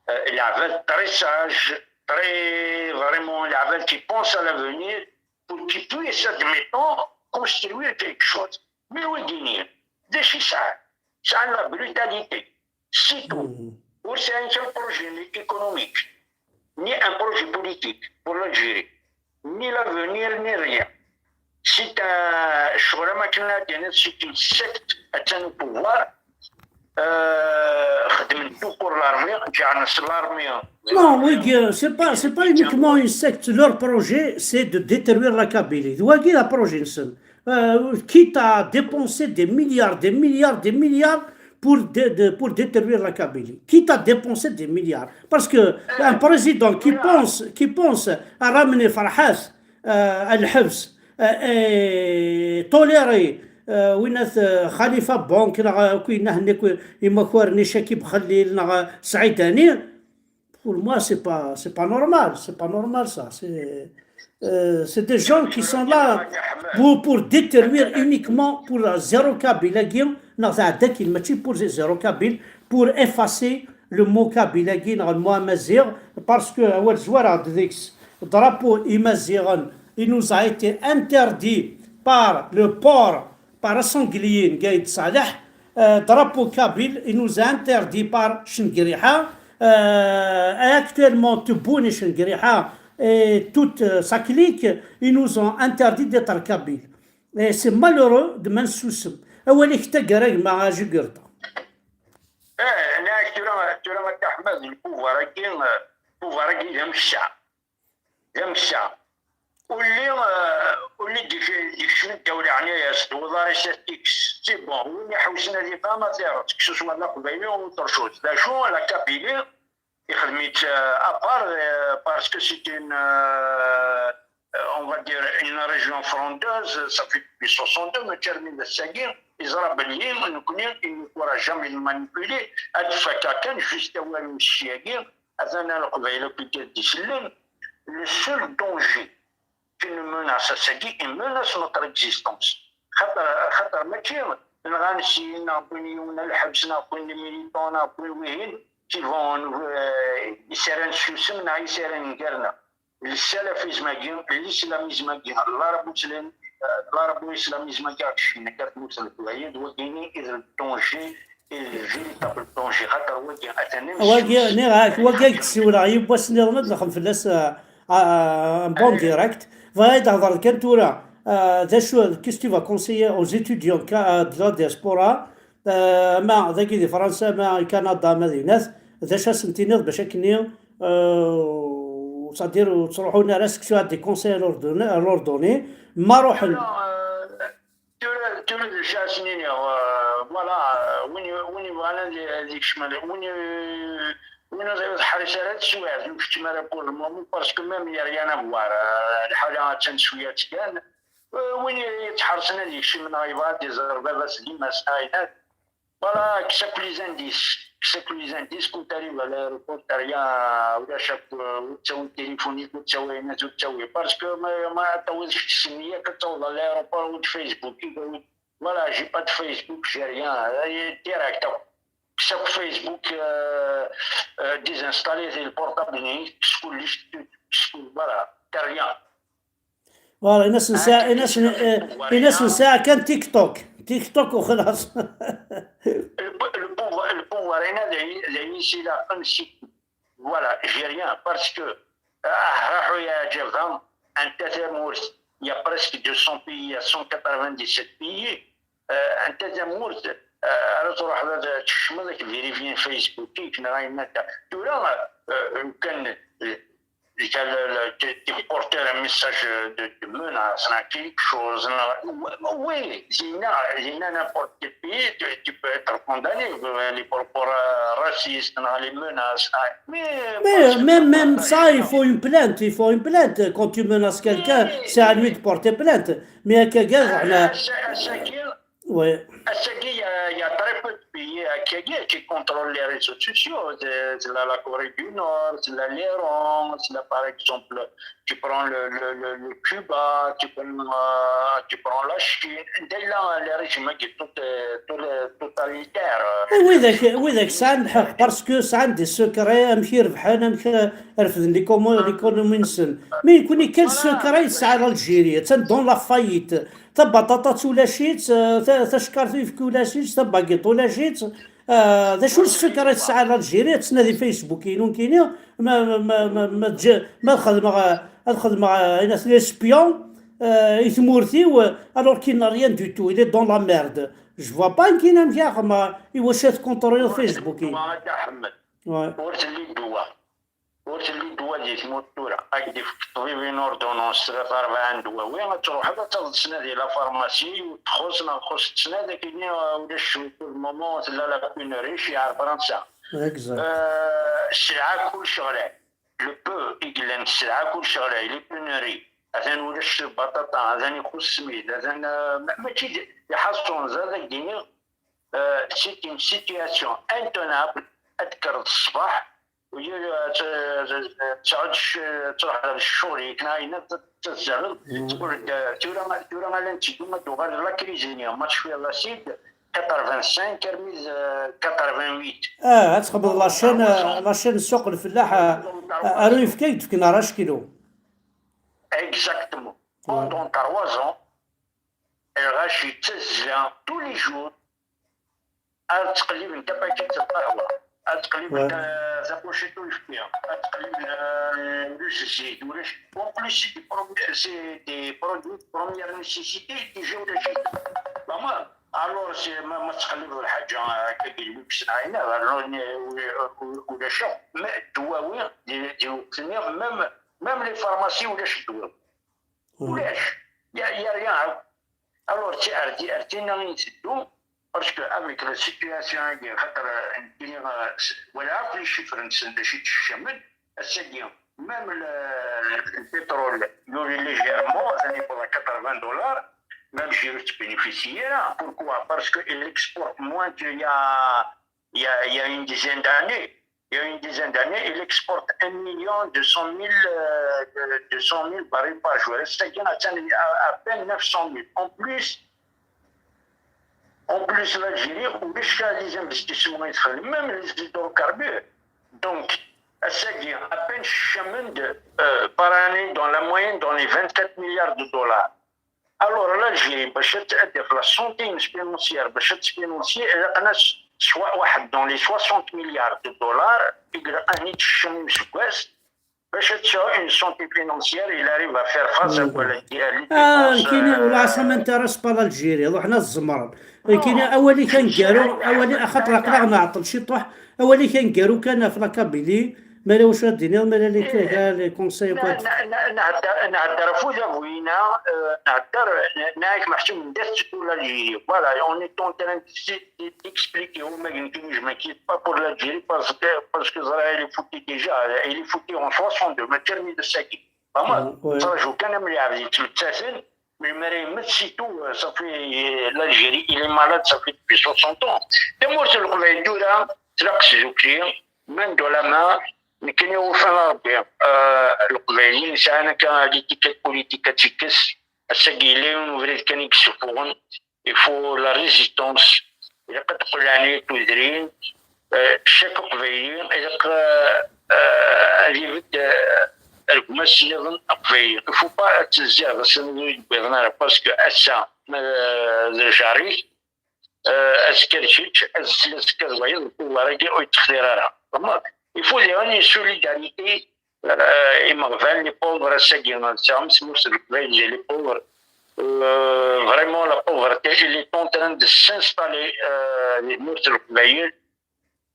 euh, leɛbad très sages, très, vraiment, leɛbad qui pensent à l'avenir, pour qu'ils puissent, admettons, construire quelque chose. Mais wigini, d acu i sɛan? Sɛan la brutalité. C'est tout. Ur sɛin kan projet ni économique, ni un projet politique pour l'Algérie, ni l'avenir, ni rien. C'est un, ccɣel am akken ad d-tiniḍ, c'est une secte attan au pouvoir. Euh, xedmen tout pour l'armée, ǧeɛlen s l'armée. Non, oui, c'est pas, c'est pas uniquement une secte. Leur projet, c'est de détruire la Kabylie. D wagi le projet-nsen. Euh, quitte à dépenser des milliards, des milliards, des milliards pour, dé- de- pour détruire la Kabylie, quitte à dépenser des milliards. Parce que un président qui pense, qui pense à ramener Farhat, euh, à l'Hebs, euh, et tolérer, euh, winat, euh, Khalifa Bank, neɣ, euh, كوين هناك يمكورني شكيب خليل، neɣ، euh, سعيد هاني, pour moi, c'est pas, c'est pas normal. C'est pas normal, ça. C'est, euh, c'est des gens qui sont là pour, pour détruire uniquement, pour zéro Kabyle, la guerre, non, ça, dès qu'il m'a dit pour zéro Kabyle, pour effacer le mot Kabyle, la guerre, le mot Amazigh, parce que, euh, ouais, je vois, là, drapeau Amazigh, il nous a été interdit par le port, par Sanglier, Gaïd Saleh, euh, drapeau kabyle, il nous a interdit par Chengriha. Euh, et actuellement, Tebboune Chengriha et toute, euh, sa clique, ils nous ont interdit d'être kabyles. Et c'est malheureux de m'en soucier. Awalik tagarag ma ajugurta. Eh, nek tura, tura ma Ahmed, le pouvoir-agi, euh, pouvoir-agi d amecca. D amecca. Uli, euh, uli d-ikcem ddaw leɛnaya-s, d uḍar-is ad t-ikkes. C'est bon, win iḥewsen ad iqam, ad iɣer, que ce soit la Qbayli ou autre chose. D acu, la Kabylie, ixdem-itt, euh, à part, euh, parce que c'est une, euh, euh, on va dire, une région frondeuse, ça fait depuis soixante-deux, mačči armi d ass-agi, yeẓra belli nekni, il ne pourra jamais le manipuler, ad d-fakkeɣ kan juste awal n ucci-agi, atan a Leqbayel akk i d-isellen, le seul danger qu'une menace ass-agi, il menace notre existence. Xaṭer, xaṭer mačči nɣan sin, neɣ wwin yiwen a lḥebs, neɣ wwin les militants, neɣ wwin wihin, qui vont, euh, isaran s yusem, neɣ isaran gar-neɣ. Le salafisme-agi, l'islamisme-agi, l'arabo-islam-, euh, l'arabo-islamisme-agi, ɣef ccina, gar tmurt n Leqbayel, d wagini i d le danger, i d le véritable danger. Xaṭer wagi, atan am Wagi, ssus. Nniɣ-ak, wagi ad k-d-siwleɣ yiwwas nniḍen ad nexdem fell-as, euh, euh, un bon direct. Bɣiɣ ad d-hḍeṛ kan tura, euh, d acu, qu'est-ce que tu vas conseiller aux étudiants ka- euh, de la diaspora, euh, ma dagi di Fransa, ma i Kanada, ma dinat, d acu ad sen-tiniḍ bac akken-nni, euh, c'est-à-dire ur ttruḥun ara seksu ad des conseils à leur donner, à leur donner, ma ruḥen. Non, euh, tura, tura d acu ara sen-iniɣ, euh, voilà, euh, win, win yebɣan ad, ad ikcem, win, win ur teḥris ara teswiɛt, ur keččem ara pour le moment, parce que même il y a rien à voir, euh, lḥala attan teswiɛt kan. Euh, win yettḥersen ad ikcem neɣ yebɣa ad iẓer baba-s d yemma-s neɣ ayt-, voilà, kkes akk les indices, kkes akk les indices, quand t'arrives à l'aéroport, t'as rien, ulac akk, euh, ur ttawi téléphone-ik, ur ttawi ayen, ur ttawi, parce que ma, ma tawiḍ kečč s nniya-k ad taweḍ à l'aéroport, ur d Facebook, ur d, voilà, j'ai pas de Facebook, j'ai rien, euh, direct akk. Kkes akk Facebook, euh, euh, désinstaller le portable-nni, kkes kullec, kkes kull-, voilà, t'as rien. Voilà, in-as nesɛa, in-as, eh, in-as nesɛa kan TikTok. TikTok وخلاص. Le, le pouvoir, le pouvoir, il a des, des, ici, là, comme si, voilà, j'ai rien, parce que, ah, راحوا يا جبهة, أنت تمورت, il y a presque deux cents pays, il y a cent quatre-vingt-dix-sept pays, euh, أنت تمورت, euh, alors تروح هذا تشمل لك vérifier Facebook, كنا غاين نتا. ثورة, euh, كان, euh, Des, des porteurs un message de, de menace, hein, quelque chose, hein. Oui, il y a, il y a n'importe quel pays, tu, tu peux être condamné, euh, les propos ra-, racistes, hein, les menaces, hein. Mais, Mais même, même ça, il faut une plainte, il faut une plainte. Quand tu menaces quelqu'un, c'est à lui de porter plainte. Mais à quelqu'un, on a... Ass-agi, Ouais. ass-agi, il y a, il y a très peu de pays, euh, qui, qui contrôlent les réseaux sociaux. C'est, c'est la, la Corée du Nord, c'est la, l'Iran, c'est la, par exemple, tu prends le, le, le, le Cuba, tu prends, euh, tu prends la Chine. Déjà, les régimes qui sont, euh, tout, euh, totalitaires. Eh, widak, widak sɛan lḥeqq, parce que sɛan des secrets, amek i rebḥen, amek refden l'écono-, l'économie-nsen. Mais nekkni, quel secret i tesɛa l'Algérie? Attan dans la faillite. Tabaṭaṭa ulac-itt, eh, ta-, tacekkart uyefki ulac-itt, tabagiṭ ulac-itt. Eh, d acu n secret i tesɛa l'Algérie? Ad tnadi Facebook-inu nekkini, ma, ma, ma, ma, ma, ǧ-, ma ad xedmeɣ, eh, ad xedmeɣ, eh, ayen, les espions, eh, i tmurt-iw, eh, alors qu'il n'a rien du tout, il est dans la merde. Je vois pas nekkini amek ara xedmeɣ, i wacu ad tkontroliḍ Facebook-i. Ddwa, a Dda Ḥemmed. Ouais. Ur telli ddwa. Ur telli ddwa di tmurt tura. Ad k-d-ifk ṭṭbib une ordonnance tlata rebɛa n ddwawi, ad truḥeḍ ad taweḍ ssna di la pharmacie, ur txuṣ neɣ txuṣ ssna, ad ak-ini, euh, ulac, pour le moment tella la pénurie, cci ar Fransa. Exact. Euh, sselɛa kullec ɣlay. Le peu i yellan sselɛa kullec ɣlay, les pénuries. Atan ulac baṭaṭa, atan ixuṣ smid, atan, euh, ma-, mačči d iḥaṣun, ad ak-d-iniɣ, euh, c'est une situation intenable. Ad tekkreḍ ṣṣbeḥ, u yir, euh, t-, t-, t-, tɛudd c-, truḥ ɣer ccɣel-ik, neɣ ayen ad t-, tetzerreḍ, tqul-d, euh, tura, tura ala ntteddu ad d-tuɣal la crise-nni, ma tecfiḍ acide, quatre-vingt-cinq armi d, euh, quatre-vingt-huit. Ah, ad txedmeḍ la chaîne, euh, la chaîne n ssuq lfellaḥ, euh, ar uyefki ay d-fken ara kilo. Exactement. Pendant trois ans, lɣaci ttazzlen tous les jours. Ad ttqelliben tapakit n lqahwa, ad ttqelliben ta-, tapuciṭ uyefki, ad ttqelliben, euh, ulac zzit, ulac. En plus, c'est des promi-, c'est des produits de première nécessité, déjà ulac-it. Vraiment. Alors, c'est, ma, ma tettqellibeḍ lḥaǧa, euh, akka di luxe, neɣ ayen, alors, euh, ulac akk. Mais ddwawi, di, di lweqt-nni, même, même les pharmacies, ulac ddwawi. Ulac. Y a, y a rien. Alors, c'est ar, ar tinna i nteddu, parce que avec la situation-agi, xaṭer, euh, nekkini, euh, s-, walaɣ akk les chiffres-nsen d acu i d-kecmen, ass-agi, même le, le pétrole, yuli légèrement, ça n'est pas quatre-vingts dollars, même l'Algérie ne bénéficie pas. Pourquoi ? Parce qu'il exporte moins qu'il y a, il y a, il y a une dizaine d'années. Il y a une dizaine d'années, il exporte un million deux cent mille, euh, deux cent mille barils par jour. C'est-à-dire, à, à peine neuf cent mille. En plus, en plus, l'Algérie, ulac les investissements, même les hydrocarbures. Donc, c'est-à-dire, à peine chemin de, euh, par année, dans la moyenne, dans les vingt-quatre milliards de dollars. Alors, l'Algérie, باش تأدي la santé financière, باش تفينونسي, il y a soit واحد dans les soixante milliards de dollars, il y a un usagage, باش تسوي une santé financière, il arrive à faire face à la, les dépenses. Ah, كاين ولا عصا ما انترس با l'Algérie، روحنا الزمران. كاين أولي كان قالوا، أولي أخطر أقدر نعطل شي طوح، أولي كان قالوا كان في la Kabylie، ما لا واش غادي ندير، ما لا les, les conseils. نهدر، نهدر فوزا بوينا، آه، نهدر، نايك محسوم من دست ولا l'Algérie. Voilà, on est en train de d'expliquer au mec, je m'inquiète pas pour l'Algérie parce que, parce que Israël est foutu déjà, il est foutu en soixante-deux, mais terminé de ça. Vraiment, ça joue quand même les avis, tu le sais, mais, mais, mais c'est tout, euh, ça fait, euh, l'Algérie, il est malade, ça fait depuis soixante ans. Des morts, c'est le Koweït, tout là, c'est là que c'est joué, main dans la main, mais qui n'est au fin de rien. Euh, le Koweït, c'est un cas d'étiquette politique, étiquette, c'est qu'il est un vrai canique sur pour il faut la résistance. Ilaq ad teqqel ɛni tudrin, euh, chaque Aqbayli, ilaq, euh, euh, ad ibedd, euh, rregmas nniḍen Aqbayli. Il faut pas ad tezziɣ d asenḍu i d-wwiḍen ara, parce que ass-a, ma, euh, d lǧar-ik, euh, azekka d kečč, azekka d wayeḍ, pouvoir-agi ur yettextir ara. Tfehmeḍ? Il faut diɣen une solidarité, euh, imeɣban, les pauvres, ass-agi, tesɛam tmurt n Leqbayel, les pauvres. Euh, vraiment, la pauvreté, elle est en train de s'installer, euh, di tmurt n Leqbayel.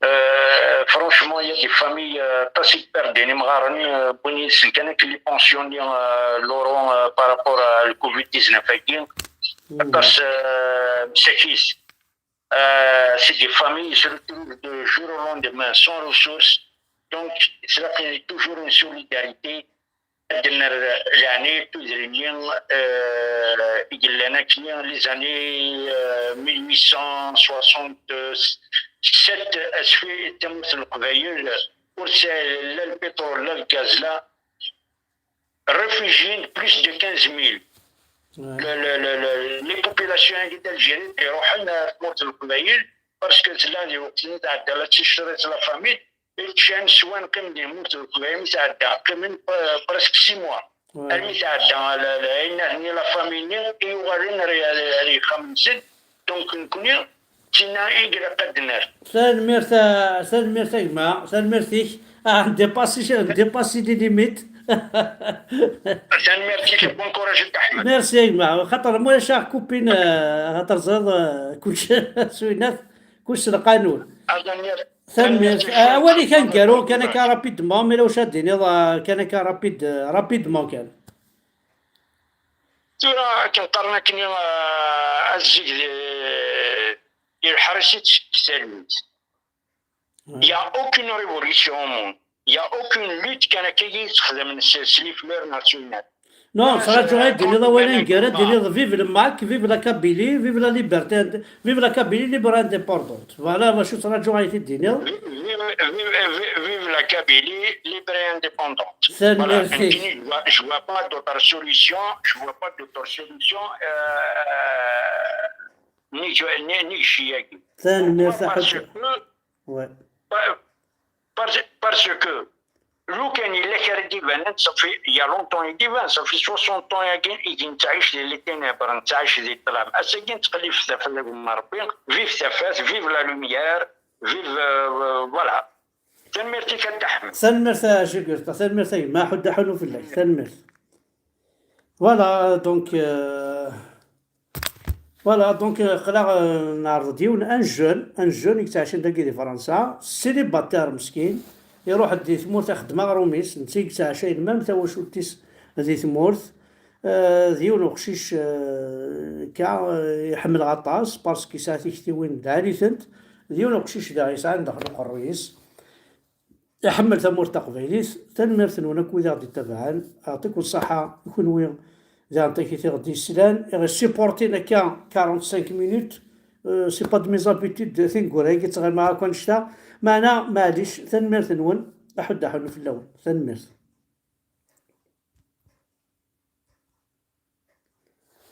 Euh, franchement, il y a des familles, euh, aṭas i perdent imɣaren, euh, wwin yid-sen kan akken les pensions-nni, euh, l'euro, euh, par rapport à le covid dix-neuf-agi. Aṭas, euh, msakit. Euh, c'est des familles qui se retrouvent de jour au lendemain sans ressources. Donc, c'est là qu'il y a toujours une solidarité. Ad nerr leɛnaya n tudrin-nni, euh, i yellan akkenni, les années, euh, mille huit cent soixante-sept, asfi tamurt n Leqbayel ur tesɛi la lpiṭrul, la lgaz, la réfugiés de plus de quinze mille. Le, le, le, le, les populations d'Algérie iruḥen ar tmurt n Leqbayel, parce que tella di lweqt-nni tɛedda la ticrit, la famine, i ččan, swan, qqimen di tmurt n Leqbayel, mi tɛedda, qqimen, euh, presque six mois. Armi tɛedda la, la, ayen-nni, la famine-nni, i uɣalen ar, ar, ar yexxamen-nsen. Donc, nekkni, tinna i ilaq ad d-nerr. Tanemmirt, a, tanemmirt a gma, tanemmirt-ik. Ah, ndépassi, ndépassi les limites. Tanemmirt-ik, bon courage a Dda Ḥmed. Merci a gma, xaṭer ma ulac aɣ-kupin, a, xaṭer ẓriḍ, a, kullec s winat, kullec s lqanun. Tanemmirt. Tanemmirt. Awal-ik aneggaru kan akka rapidement, ma yella wacu ad d-tiniḍ, ah, kan akka rapid, rapidement kan. Tura akken qqaren akken, ah, azzig di, di leḥris i d-tektalent. Il y a aucune révolution au monde. Il y a aucune lutte kan akka i yettexdamen s, s les fleurs nationales. Non, ttṛaǧuɣ ad d-tiniḍ awal aneggaru, ad d-tiniḍ vive le MAK, vive la Kabylie, vive la liberté, vive la Kabylie libre et indépendante. Voilà, d acu ttṛaǧuɣ ad t-id-tiniḍ. Vive, vive, vive, vive la Kabylie libre et indépendante. Voilà, je vois, je vois pas d'autre solution, je vois pas d'autre solution, euh, ni, ni, ni, ni, parce que, ouais. Parce, parce que lukan yella kra i d-ibanen, ça fait, il y a longtemps i d-iban, ça fait soixante ans yagi i nettɛic di les ténèbres, nettɛic di ṭṭlam. Ass-agi nettqellib f tafat n Rebbi, vive tafat, vive la lumière, vive, euh, voilà. Tanemmirt-ik a Dda Ḥmed. Tanemmirt a Jugurta, tanemmirt a gma, ḥudd aḥunu fell-ak, tanemmirt. Voilà, donc, euh, voilà, donc, euh, aql-aɣ, euh, neɛreḍ-d yiwen, un jeune, un jeune i yettɛicin dagi di Fransa, célibataire meskin, iruḥ-d di tmurt ixeddem aɣrum-is, netta i yettɛicayen même tawacult-is di tmurt. Euh, d yiwen uqcic, euh, ka, euh, iḥemmel aṭas, parce que yesɛa tiktiwin d ɛali-tent, d yiwen uqcic da yesɛan daxel uqerruy-is. Iḥemmel tamurt taqbaylit. Tanemmirt-nwen akk wid i ɣ-d-ittabaɛen. Yeɛṭikum ṣṣeḥḥa i kunwi daɣen takit i ɣ-d-yeslan, i ɣ-yessupportin akka quarante-cinq minutes. Euh, c'est pas de mes habitudes, tineggura-agi ttɣimaɣ akk annect-a. Meɛna, maɛlic, tanemmirt-nwen, aḥudd aḥunnu fell-awen. Tanemmirt.